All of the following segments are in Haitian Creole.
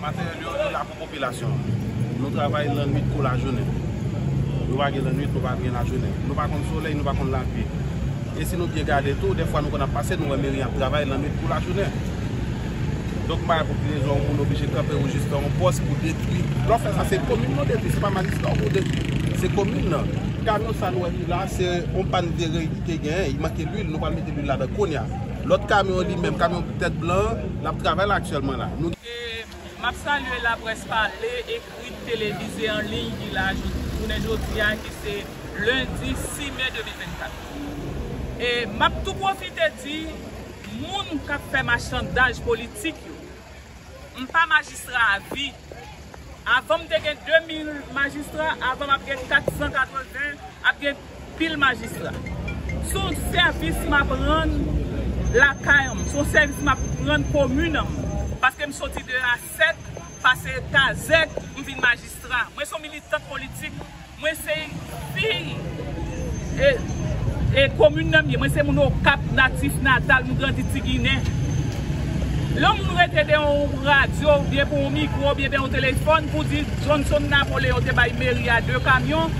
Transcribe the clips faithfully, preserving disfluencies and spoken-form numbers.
Materyèl yo, yo la pou popilasyon an. Nou travay lannwit kou lajounen. Nou pa gen lannwit, nou pa gen lajounen. Nou pa konn solèy, nou pa konn lapli. E si nou byen gade tou, dèfwa nou konn ap pase, nou wè meri ap travay lannwit kou lajounen. Donk, m pa wè pou ki rezon yon moun oblije kanpe ou jis fè yon pòs pou detwi. Lè w fè sa, se komin nou detwi, se pa majistra w pou detwi. Se komin nan. Kamyon sa nou wè ki la, se yon pàn vere ki te genyen, li manke lwil, nou pral mete lwil ladan kounye a. Lòt kamyon li menm, kamyon tèt blan an, l ap travay la aktyèlman la. Nou M ap salye laprès pale, ekri, televize, an liy ki la jou-, jounen jodi a, ki se lendi sis me de mil vennkat. E m ap tou pwofite di moun k ap fè machandaj politik yo, m pa majistra a vi. Avan m te gen de mil majistra, avan m ap gen kat san katreven, ap gen pil majistra. Se yon sèvis m ap rann lakay m, se yon sèvis m ap rann komin m. Paske m soti de Asèt, pase Kazèk, m vin majistra. Mwen se yon militant politik, mwen se fi e, e komin nan m ye. Mwen se moun Okap, natif natal, m grandi Ti Ginen. Lè yon moun rete dèyè yon radyo, oubyen pou yon mikwo, oubyen dèyè yon telefòn pou di Johnson Napoléon te bay meri a de kamyon,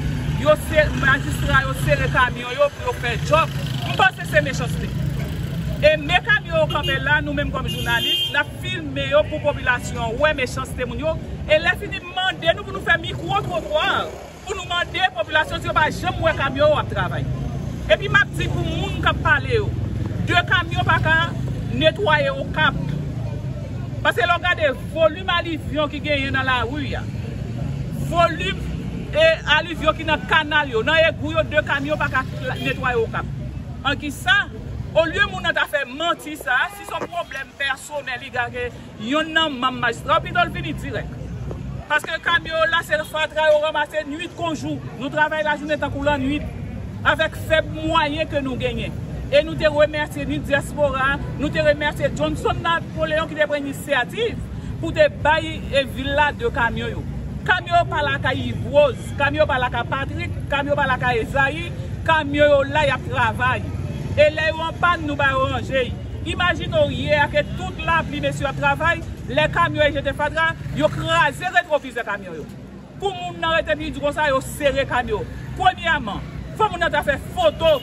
yo se, majistra yo sere kamyon yo pou yo fè djòb. M panse se mechanste. E men kamyon yo kanpe la, nou menm kòm jounalis, n ap filme yo pou popilasyon an wè mechanste moun yo. E lè fini, m mande nou pou nou fè mikwo twotwa pou nou mande popilasyon si yo pa janm wè kamyon yo ap travay. Epi m ap di pou moun k ap pale yo, de kamyon pa ka netwaye Okap. Paske lè w gade volim alivyon ki genyen nan lari a, volim e alivyon ki nan kanal yo, nan egou yo, de kamyon pa ka netwaye Okap. An ki sa, olye moun nan ta fè manti sa, si se yon pwoblèm pèsonèl li gade, yonn nan manm majistra yo, pito l vini dirèk. Paske kamyon yo la, se fatra yo ranmase nwit kon jou. Nou travay lajounen tankou lannwit, avèk fèb mwayen ke nou genyen. E nou te remèsye ni dyaspora, nou te remèsye Johnson Napoléon ki te pran inisyativ pou te bay e vil la de kamyon yo. Kamyon yo pa lakay Yves Rose, kamyon yo pa lakay Patrick, kamyon yo pa lakay Ezayi, kamyon yo la, y ap travay. E lè yo an pàn, nou ba yo ranje. Imajine w yè a ke tout lapli mesye ap travay, lè kamyon yo jete fatra, yo kraze retwovizè kamyon yo. Pou moun nan rete pi di konsa, yo sere kamyon. Premyèman, fò moun nan ta fè foto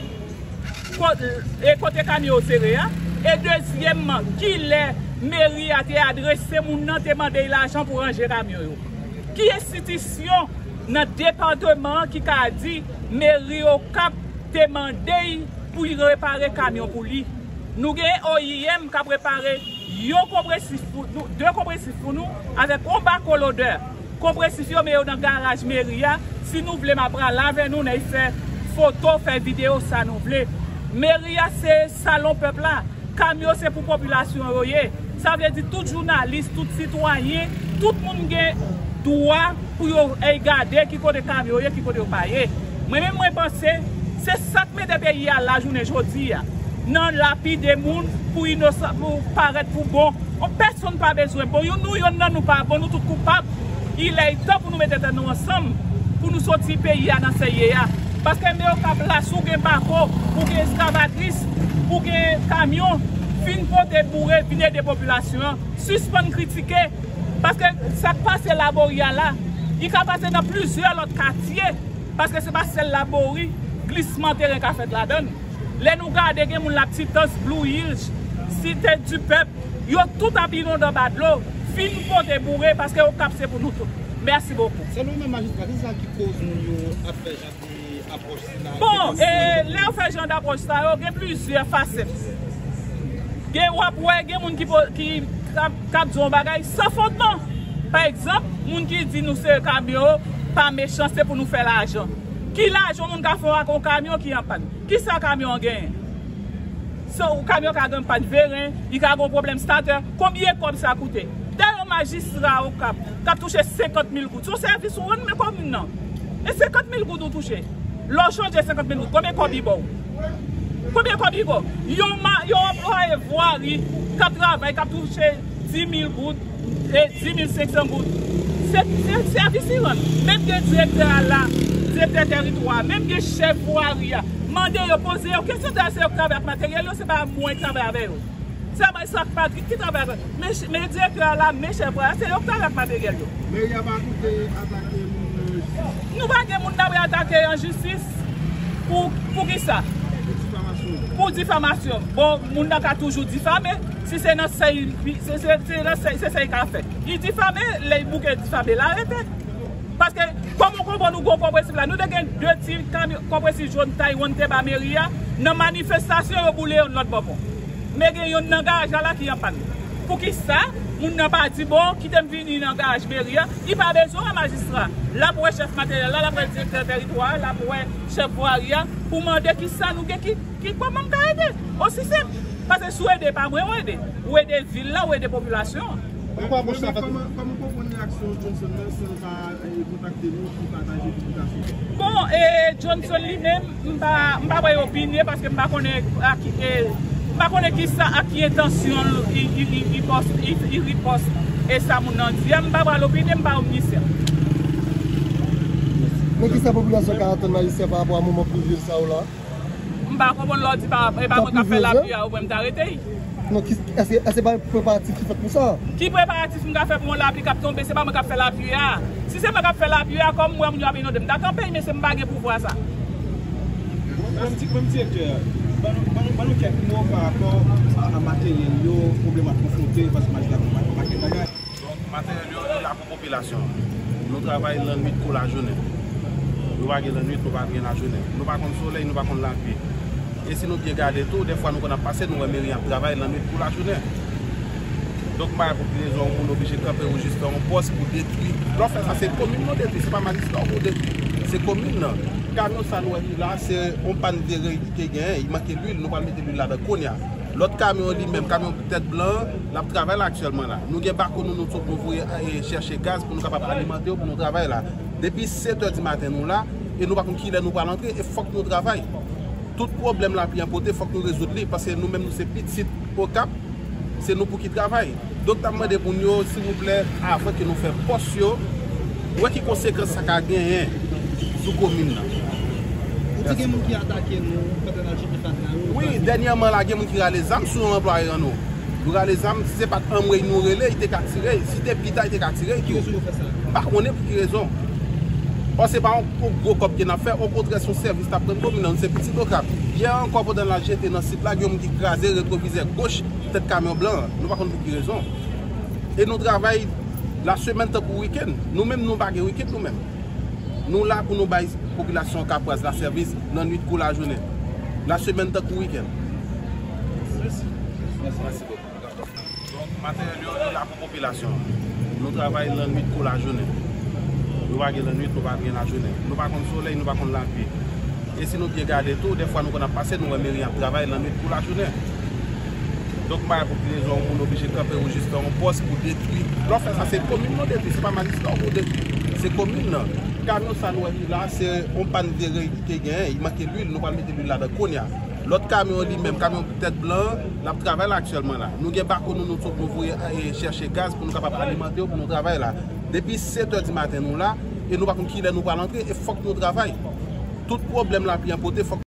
ko-, e kote kamyon yo sere a. E dezyèmman, kilè meri a te adrese moun nan, te mande l lajan pou ranje kamyon yo? Ki enstitisyon nan depatman an ki ka di meri Okap te mande l pou l repare kamyon pou li? Nou gen O I M k ap repare yon konpresif pou nou, de konpresif pou nou, avèk yon bako lodè. Konpresif yo, men yo nan garaj meri a. Si nou vle, m ap prale avè nou, n a fè foto, fè videyo, sa nou vle. Meri a se salon pèp la. Kamyon se pou popilasyon yo ye. Sa vle di tout jounalis, tout sitwayen, tout moun gen dwa pou yo ey gade ki kote kamyon yo ye, ki kote yo pa ye. Mwen menm, mwen panse se sa k mete peyi a la jounen jodi a, nan lapide moun pou inosan, pou parèt pou bon. On pèsonn pa bezwen bon. Yon, nou yonn nan nou pa bon, nou tout koupab. Il est temps pou nou mete tèt nou ansanm, pou nou soti peyi a nan sa l ye a. Paske men Okap la, si w gen bako, ou gen eskavatrice, ou gen kamyon, vin pote boure, vin ede popilasyon an. Sispann kritike. Paske sa k pase Labori a la, li ka pase nan plizyè lòt katye. Paske se pa sèl Labori, glisman teren ka fèt ladan l. Lè nou gade, gen moun Laptitans, Blue Ridge, Cité du Peuple, yo tout ap inonde anba dlo. Vin pote boure, paske Okap se pou nou tout. Mèsi bokou. Selon menm majistra, kisa ki koz moun yo ap fè jan de apwòch sila? Bon, e, lè yo fè jan dapwòch sa yo, gen plizyè fasèt. Gen, w ap wè, gen moun ki po-, ki k ap, k ap di yon bagay san fondman. Pa egzanp, moun ki di nou sere kamyon yo pa mechanste pou nou fè lajan. Ki lajan moun ka fè ak yon kamyon ki an pàn? Kisa kamyon an genyen? So, kamyon ka gen pàn veren, li ka gen pwoblèm statè. Konbyen kòb sa koute? Dèyè yon majistra Okap k ap touche senkant mil goud, se yon sèvis ou rann men komin nan. E senkant mil goud ou touche. Lè w chanje senkant mil goud, konbyen kòb li ba w? Konbyen kòb li ba w? Yon ma-, yon anplwaye vwari k ap travay, k ap touche dis mil goud, e dis mil senk san goud. Se, se sèvis li rann. Menm gen direktè a la, direktè tèritwa a, menm gen chèf vwari a. Mande yo, poze yo kesyon, dayè se yo k travay ak materyèl yo, se pa mwen k travay avè yo. Se Maestro ak Patrick ki travay avèk. Men, men direktè a la, men chèf la, se yo k travay ak materyèl yo. Meri a pa koute atake moun nan an jistis. Nou pa gen moun n ap atake an jistis pou, pou ki sa? Pou difamasyon. Pou difamasyon. Bon, moun nan ka toujou difame. Si se nan sèy, se, se, se nan sèy, se sa l ka fè. Li difame, lè l bouke difame, l arete. Paske, kòm ou konprann, ou gwo konpresif la, nou te gen de ti kamyon konpresif jòn Taiwan te ba meri a, nan manifestasyon yo boule yo lòt bò pon. Men gen yonn nan garaj la, la ki an pàn. Poukisa moun nan pa di, bon, kite m vini nan garaj meri a? Li pa bezwen wè majistra. L ap wè chèf materyèl la, l ap wè direktè tèritwa a, l ap wè chèf vwari a, pou mande kisa nou gen ki, ki kòman m ka ede. Osi senp. Paske si w ede, pa mwen w ede. Ou ede vil la, ou ede popilasyon an. Kòman, kòman w konprann reyaksyon Johnson nan san l pa, eh, kontakte nou pou pataje piblikasyon? Bon, e, Johnson li menm, m pa, m pa bay opinyon paske m pa konnen ak, e, m pa konnen kisa, ak ki entansyon li, li, li, li pòs-, li, li riposte sa moun nan di a. M pa pral opinyon, m pa omnisyan. Men kisa popilasyon ka atann majistra pa rapò a moman plivyez sa yo la? M pa konprann lè w di pa, e pa mwen k ap fè lapli a, ou mwen m ta rete. Non, ki, èske, èske pa preparatif ki fèt pou sa? Ki preparatif m ka fè pou yon lapli k ap tonbe? Se pa mwen k ap fè lapli a. Si se mwen k ap fè lapli a, kòm m wè moun yo ap inonde, m ta kanpe, men se m pa gen pouvwa sa. Menm di, menm direktè, ban nou, ban nou, ban nou kèk mo pa rapò a, a materyèl yo, pwoblèm ap konfwonte, paske majistra pa, pa gen bagay. Donk, materyèl yo, nou la pou popilasyon. Nou travay lannwit kou lajounen. Nou pa gen lannwit, nou pa gen lajounen. Nou pa konn solèy, nou pa konn lapli. E si nou byen gade tou, dèfwa nou konn ap pase, nou wè meri ap travay lannwit kou lajounen. Donk, m pa wè pou ki rezon yon moun oblije kanpe ou jis nan yon pòs pou detwi. Lè w fè sa, se komin nan w detwi, se pa majistra w pou w detwi. Se komin nan. Kamyon sa nou wè ki la, se yon pàn vre ki te genyen, li manke lwil, nou pral mete lwil ladan kounye a. Lòt kamyon li menm, kamyon tèt blan an, l ap travay la aktyèlman la. Nou gen bako nou, nou sot nou voye, e, chèche gaz pou nou kapab alimante yo pou nou travay la. Depi sèt è di maten nou la, e nou pa konn kilè nou pral antre, e fòk nou travay. Tout pwoblèm lapli an pote, fòk nou rezoud li, paske nou menm nou se pitit Okap, se nou pou ki travay. Donk, n ap mande moun yo, silvouplè, avan ke nou fè pòs yo, wè ki konsekans sa ka genyen sou komin nan. Ou di gen moun ki atake nou pandan n ap jete fatra yo? Wi, dènyèman la, gen moun ki rale zam sou yon anplwaye an nou. Nou rale zam, si se pa t anmwey nou rele, li te ka tire, si te pita, li te ka tire. Ki rezon yo fè sa? M pa konnen pou ki rezon. Paske se pa yon, yon gwo kòb ke n ap fè, okontrè, se yon sèvis n ap rann komin nan, nou se pitit Okap. Yè ankò, pandan n al jete nan sit la, gen yon moun ki kraze retwovizè goch tèt kamyon blan an. Nou pa konn pou ki rezon. E nou travay lasemèn tankou wikenn. Nou menm, nou pa gen wikenn nou menm. Nou la pou nou bay popilasyon Kapwaz la sèvis nan nwit kou lajounen. Lasemèn tankou wikenn. Mèsi. Mèsi bokou. Donk, materyèl yo, nou la pou popilasyon. Nou travay lannwit kou lajounen. Nou pa gen lannwit, nou pa gen lajounen. Nou pa konn solèy, nou pa konn lapli. E si nou byen gade tou, dèfwa nou konn ap pase, nou wè meri ap travay lannwit kou lajounen. Donk, m pa wè pou ki rezon yon moun oblije kanpe ou jis nan yon pòs pou detwi. Lè w fè sa, se komin nan w detwi, se pa majistra w pou w detwi. Se komin nan. Kamyon sa nou wè ki la, se yon pàn vre ki te genyen, li manke lwil, nou pral mete lwil ladan kounye a. Lòt kamyon li menm, kamyon tèt blan an, l ap travay la aktyèlman la. Nou gen bako nou, nou sot nou voye, e, chèche gaz pou nou kapab alimante yo pou nou travay la. Depi sèt è di maten nou la, e nou pa konn kilè nou pral antre, e fòk nou travay. Tout pwoblèm lapli an pote, fòk